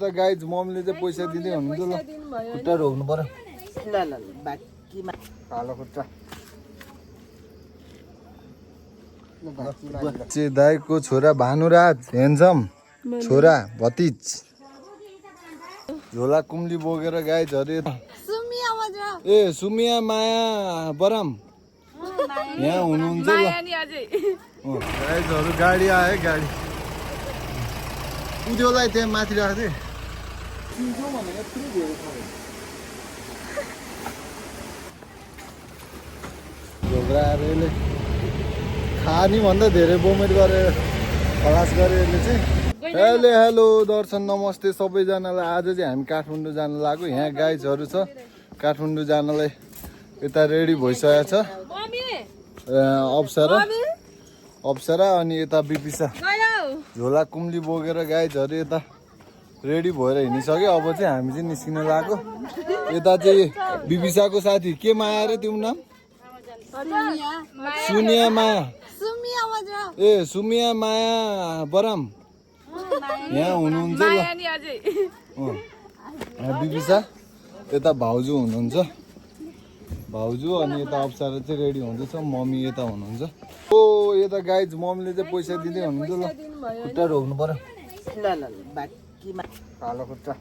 त गाइज मम्मीले चाहिँ पैसा दिँदै हुनुहुन्छ ल खुट्टा रोक्नु पर्यो ल ल ल बाकीमा कालो खुट्टा बच्चे दाइको छोरा भानुराज हेन्सम छोरा भतिज झोला कुम्ली बोकेर गाइजहरू ए सुमिया माया बराम यहाँ हुनुहुन्छ ल गाइजहरू गाडी आयो गाडी उद्योलाई त्यहाँ माथि राख्दै झोक्रा आएर यसले खानी भन्दा धेरै बोमेट गरेर खलास गरे यसले चाहिँ हेलो दर्शन नमस्ते सबैजनालाई आज चाहिँ हामी काठमाडौँ जान लाग्यो यहाँ गाइजहरू छ काठमाडौँ जानलाई यता रेडी भइसकेको छ अप्सरा अनि यता बिपिसा झोला कुम्ली बोकेर गाइजहरू यता रेडी भएर हिँडिसक्यो अब चाहिँ हामी चाहिँ निस्किन लाग्यो यता चाहिँ बिपिसाको साथी के माया अरे तिम्रो नाम सुनिया माया ए सुमिया माया बराम यहाँ हुनुहुन्छ ल बिपिसा यता भाउजू हुनुहुन्छ भाउजू अनि यता अप्सरा चाहिँ रेडी हुँदैछ मम्मी यता हुनुहुन्छ ओ यता गाइज मम्मीले चाहिँ पैसा दिँदै हुनुहुन्छ ल खुट्टा रोक्नु पर्यो ल ल ल बाकीमा कालो खुट्टा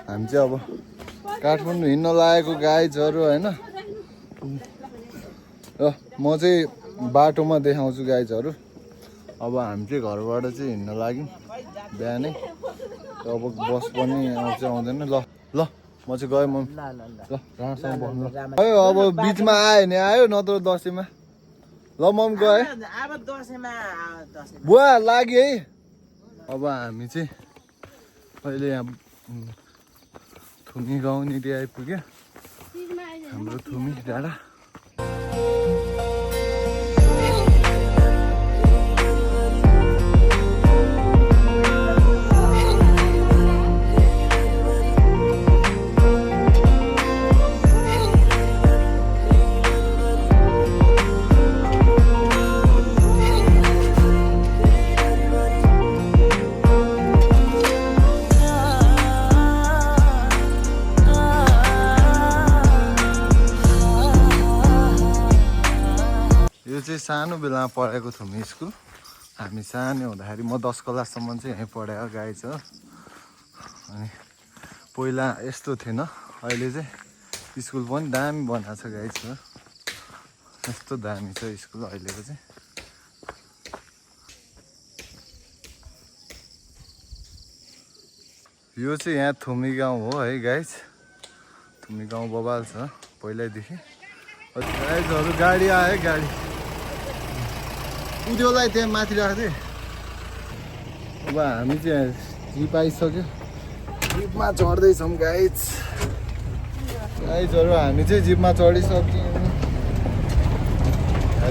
हामी चाहिँ अब काठमाडौँ हिँड्न लागेको गाइजहरू होइन र म चाहिँ बाटोमा देखाउँछु गाइजहरू अब हामी चाहिँ घरबाट चाहिँ हिँड्न लाग्यौँ बिहानै अब बस पनि आउँछ आउँदैन ल ल म चाहिँ गएँ म ल राम्रोसँग बस्नु आयो अब बिचमा आयो भने आयो नत्र दसैँमा ल म पनि गएँ बुवा लाग्यो है अब हामी चाहिँ अहिले यहाँ थुमी गाउँनिर आइपुग्यो हाम्रो थुमी डाँडा सानो बेलामा पढेको थुमी स्कुल हामी सानो हुँदाखेरि म 10 क्लाससम्म चाहिँ यहीँ पढाएको गाई छ अनि पहिला यस्तो थिएन अहिले चाहिँ स्कुल पनि दामी बनाएको छ गाई छ यस्तो दामी छ स्कुल अहिलेको चाहिँ यो चाहिँ यहाँ थुमी गाउँ हो है गाइज थुमी गाउँ बबाल छ पहिल्यैदेखि गाइजहरू गाडी आयो गाडी उद्योलाई त्यहाँ माथि राख्दै अब हामी चाहिँ जिप आइसक्यो जिपमा चढ्दैछौँ गाइजहरू हामी चाहिँ जिपमा चढिसक्यौँ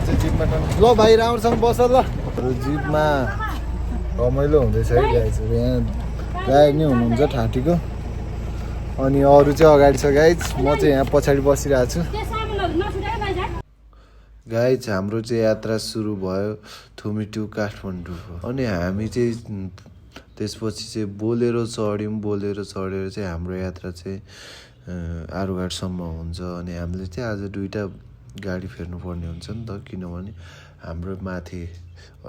चाहिँ जिपमा ल भाइ राम्रोसँग बस ल जिपमा रमाइलो हुँदैछ है गाइजहरू यहाँ गाई नै हुनुहुन्छ ठाटीको अनि अरू चाहिँ अगाडि छ गाइज म चाहिँ यहाँ पछाडि बसिरहेको छु गाइज हाम्रो चाहिँ यात्रा सुरु भयो थुमी टु काठमाडौँ अनि हामी चाहिँ त्यसपछि चाहिँ बोलेरो चढ्यौँ बोलेरो चढेर चाहिँ हाम्रो यात्रा चाहिँ आरुघाटसम्म हुन्छ अनि हामीले चाहिँ आज 2टा गाडी फेर्नु पर्ने हुन्छ नि त किनभने हाम्रो माथि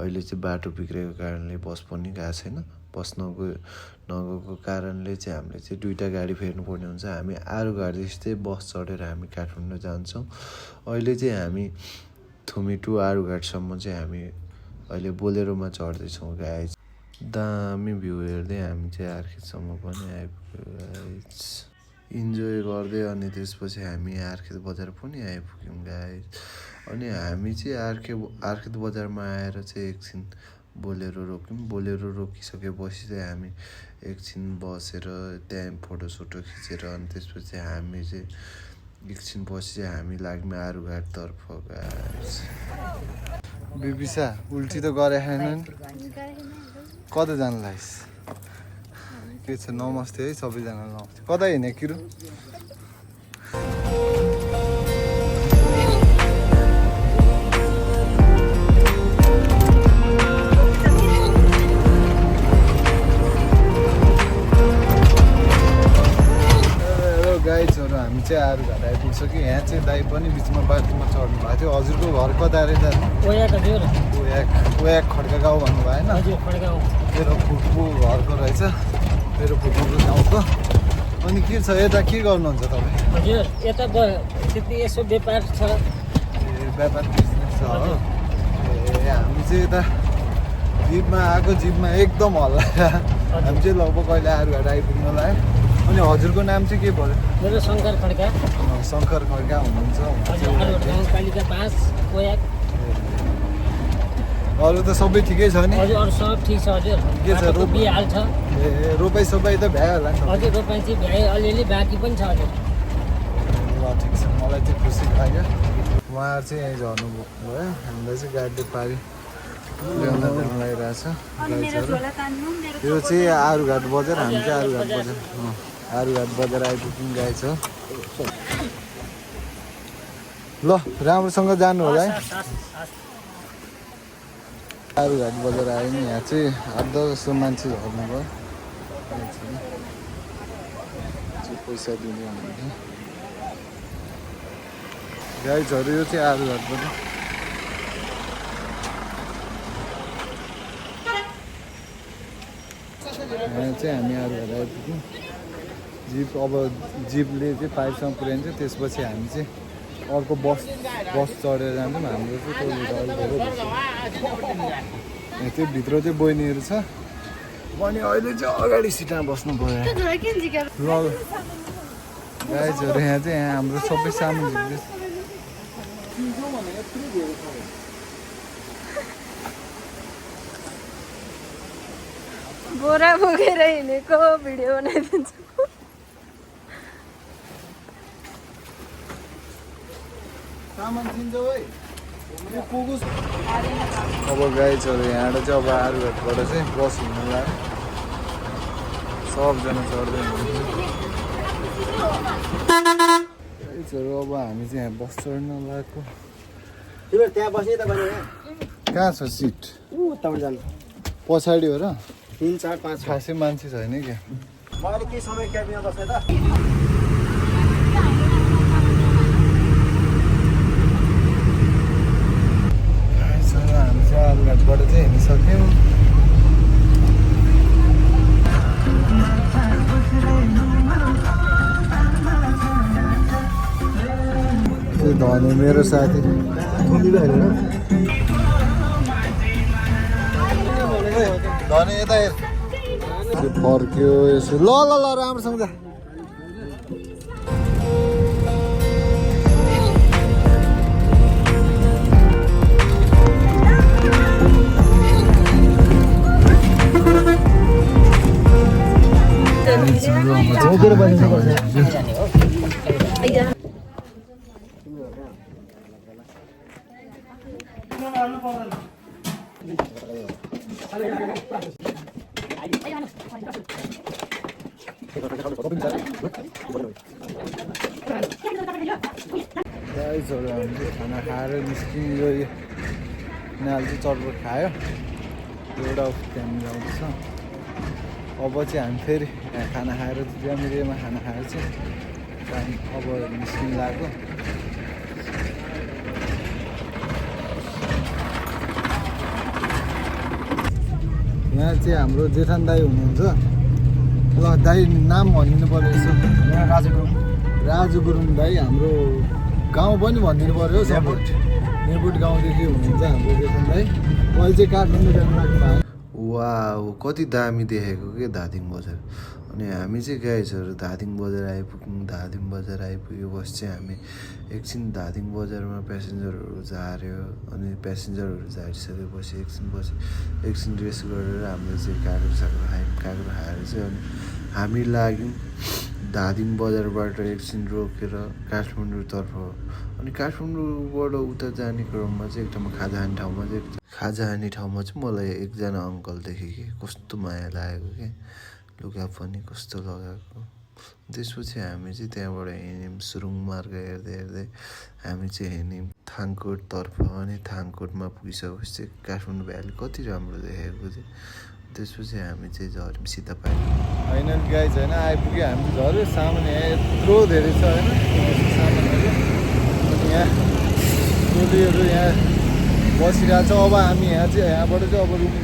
अहिले चाहिँ बाटो बिग्रेको कारणले बस पनि गएको छैन बस नगएको कारणले चाहिँ हामीले चाहिँ 2टा गाडी फेर्नु पर्ने हुन्छ हामी आरुघाटदेखि चाहिँ बस चढेर हामी काठमाडौँ जान्छौँ अहिले चाहिँ हामी थुमी टु आरुघाटसम्म चाहिँ हामी अहिले बोलेरोमा चढ्दैछौँ गाइज दामी भ्यू हेर्दै हामी चाहिँ आर्खेतसम्म पनि आइपुग्यौँ इन्जोय गर्दै अनि त्यसपछि हामी आर्खेत बजार पनि आइपुग्यौँ गाइज अनि हामी चाहिँ आर्खेत बजारमा आएर चाहिँ एकछिन बोलेरो रोक्यौँ बोलेरो रोकिसकेपछि चाहिँ हामी एकछिन बसेर त्यहाँ फोटोसोटो खिचेर अनि त्यसपछि हामी चाहिँ एकछिन पछि हामी लाग्यौँ आरुघाटतर्फ गाइज बिपिसा उल्टी त गरे छैन कता जानु लाइस के छ नमस्ते है सबैजना नमस्ते कता हिँड्ने किरु चाहिँ आरुघाट आइपुगिसक्यो। यहाँ चाहिँ दाइ पनि बिचमा बाटोमा चढ्नु भएको थियो। हजुरको घर कता अरे दाजु? ओयाक खड्का गाउँ भन्नुभयो होइन? मेरो फुपूको घरको रहेछ, मेरो फुपूको गाउँको। अनि के छ यता के गर्नुहुन्छ तपाईँ? हजुर यता त्यति यसो व्यापार छ। ए व्यापार बिजनेस छ हो। ए हामी चाहिँ यता जिपमा आएको, जिपमा एकदम हल्ला। हामी चाहिँ लगभग अहिले आरुघाट आइपुग्नु लाग्यो। अनि हजुरको नाम चाहिँ के पर्यो? मेरो शङ्कर खड्का। शङ्कर खड्का हुनुहुन्छ। गाउँपालिका 5 ओयाक। अरू त सबै ठिकै छ नि? हजुर अरू सब ठिक छ हजुर। के छ रोपी हाल्छ। ए रोपाइ सोपाइ त भ्यायो होला नि? हजुर रोपाइ चाहिँ भ्यायो, अलिअलि बाँकी पनि छ हजुर। ल ठिक छ, मलाई चाहिँ खुसी लाग्यो। उहाँहरू चाहिँ यहीँ झर्नु भयो। हामीलाई चाहिँ गाडीले पारि ल्याउन लागिरहेछ गाइजहरू। यो चाहिँ आरुघाट बजार, हामी चाहिँ आरुघाट बजार आरुघाट बजार आइपुग्यौँ गाइज हो। ल राम्रोसँग जानु होला है। आरुघाट बजार आयो नि, यहाँ चाहिँ 8-10 जस्तो मान्छे झर्नु भयो। पैसा दिने भनेको गाइजहरू, यो चाहिँ आरुघाट बजार। यहाँ चाहिँ हामी आरुघाट आइपुग्यौँ। अब जिपले चाहिँ पाइपसम्म पुर्याइन्छ, त्यसपछि हामी चाहिँ अर्को बस चढेर जान्छौँ। हाम्रो चाहिँ त्यो धेरै यहाँ चाहिँ भित्र चाहिँ बहिनीहरू छ। बहिनी अहिले चाहिँ अगाडि सिटमा बस्नु पऱ्यो। ल गाइजहरू, यहाँ चाहिँ हाम्रो सबै सामान झिक्दैछ। बोरा बोकेर हिँडेको भिडियो बनाइदिन्छु। अब गाइजहरू यहाँबाट चाहिँ अब आरुघाटबाट चाहिँ बस हिँड्नु लाग्यो। सबजना चढ्दै गाइजहरू, अब हामी चाहिँ यहाँ बस चढ्न लागेको। त्यहाँ बस्ने त कहाँ छ सिट? पछाडि हो र? 3, 4, 5 खासै मान्छे छैन क्या। मैले केही समय क्याबिनमा बस्ने त। हामी चाहिँ आरुघाटबाट चाहिँ हिँडिसक्यौँ। धनी मेरो साथी धनी यता फर्क्यो यसो। ल ल ल राम्रोसँग जा। गाइजहरू, हामीले खाना खाएर निस्क्यौँ। यो यिनीहरूले चाहिँ चटपट खायो, एउटा त्यहाँनिर आउँदैछ। अब चाहिँ हामी फेरि यहाँ खाना खाएर ज्यामिरेमा खाना खाएर चाहिँ अब निस्किनु लाग्यो। यहाँ चाहिँ हाम्रो जेठान दाई हुनुहुन्छ। ल दाई नाम भनिदिनु पर्यो यसो। राजु गुरुङ दाई। हाम्रो गाउँ पनि भनिदिनु पर्यो। नेपुट गाउँदेखि हुनुहुन्छ हाम्रो जेठान दाई। अहिले चाहिँ काठमाडौँ जानु लाग्नु भयो। वाउ कति दामी देखेको के धादिङ बजार। अनि हामी चाहिँ गाइजहरू धादिङ बजार आइपुग्यौँ। धादिङ बजार आइपुगेपछि चाहिँ हामी एकछिन धादिङ बजारमा प्यासेन्जरहरू झार्यो। अनि प्यासेन्जरहरू झारिसकेपछि एकछिन रेस्ट गरेर हामीले चाहिँ काँक्रो खायौँ। काँक्रो खाएर चाहिँ अनि हामी लाग्यौँ धादिङ बजारबाट एकछिन रोकेर काठमाडौँतर्फ। अनि काठमाडौँबाट उता जाने क्रममा चाहिँ एक ठाउँमा खाजा खाने ठाउँमा चाहिँ मलाई एकजना अङ्कल देखेँ कि कस्तो माया लागेको क्या। लुगा पनि कस्तो लगाएको। त्यसपछि हामी चाहिँ त्यहाँबाट हिँड्यौँ सुरुङ मार्ग हेर्दै हामी चाहिँ हिँड्यौँ थाङकोटतर्फ। अनि थाङकोटमा पुगिसकेपछि चाहिँ काठमाडौँ भ्याली कति राम्रो देखेको थियो। त्यसपछि हामी चाहिँ झऱ्यौँ पायौँ। फाइनल गाइज होइन आइपुग्यो हामी झऱ्यो। सामान यहाँ यत्रो धेरै छ होइन सामानहरू। अनि यहाँ टोलीहरू यहाँ बसिरहेको छ। अब हामी यहाँ चाहिँ यहाँबाट चाहिँ अब रुम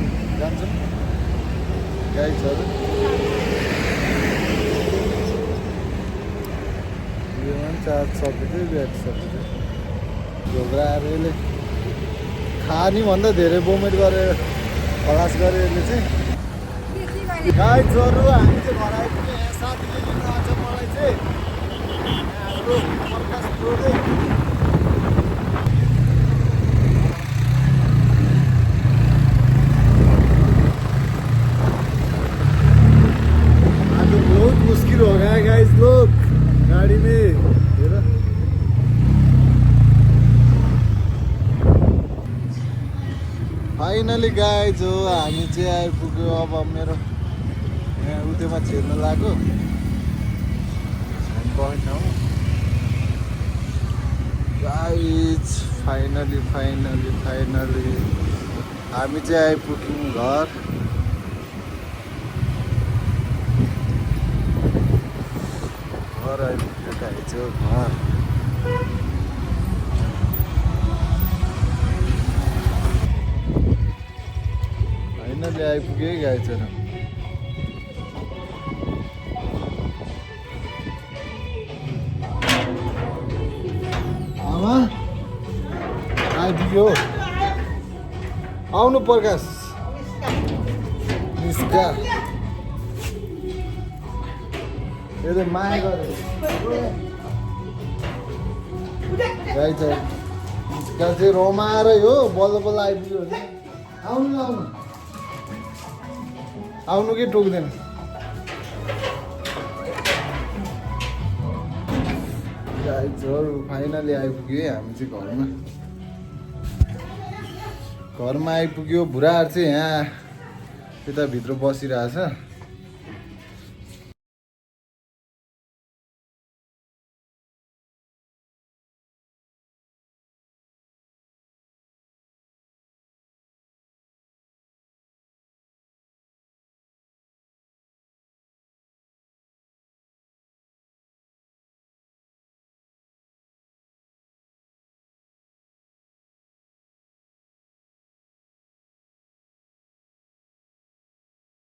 जान्छौँ गाइजहरू। यो पनि चार्ज सकिँदै ब्याग सकिँदै झोक्रा आएर यसले खानी भन्दा धेरै बोमेट गरेर खलास गऱ्यो यसले चाहिँ। गाइजहरू हामी चाहिँ घर आइपुग्यो। यहाँ साथीले लिनु आएको छ मलाई चाहिँ हाम्रो प्रकाश ब्रोले। आज बहुत मुश्किल हो गया गाइस लोग गाड़ी में। हेर फाइनली गाइज हो हामी चाहिँ आइपुग्यो। अब मेरो यहाँ उतैमा छिर्न लाग्यो। गाइज फाइनली हामी चाहिँ आइपुग्यौँ घर। आइपुग्यो गाइज हो घर। फाइनली आइपुग्यो है गाइजहरू। आमा आइपुग्यो। आउनु प्रकाश निस्का। यो त माया गरे गाइजहरू। निस्का चाहिँ रमाएर हो बल्ल बल्ल आइपुग्यो भने आउनु आउनु आउनु कि टोक्दैन। गाइजहरू फाइनली आइपुग्यो है हामी चाहिँ घरमा आइपुग्यो। बुढाहरू चाहिँ यहाँ यताभित्र बसिरहेछ।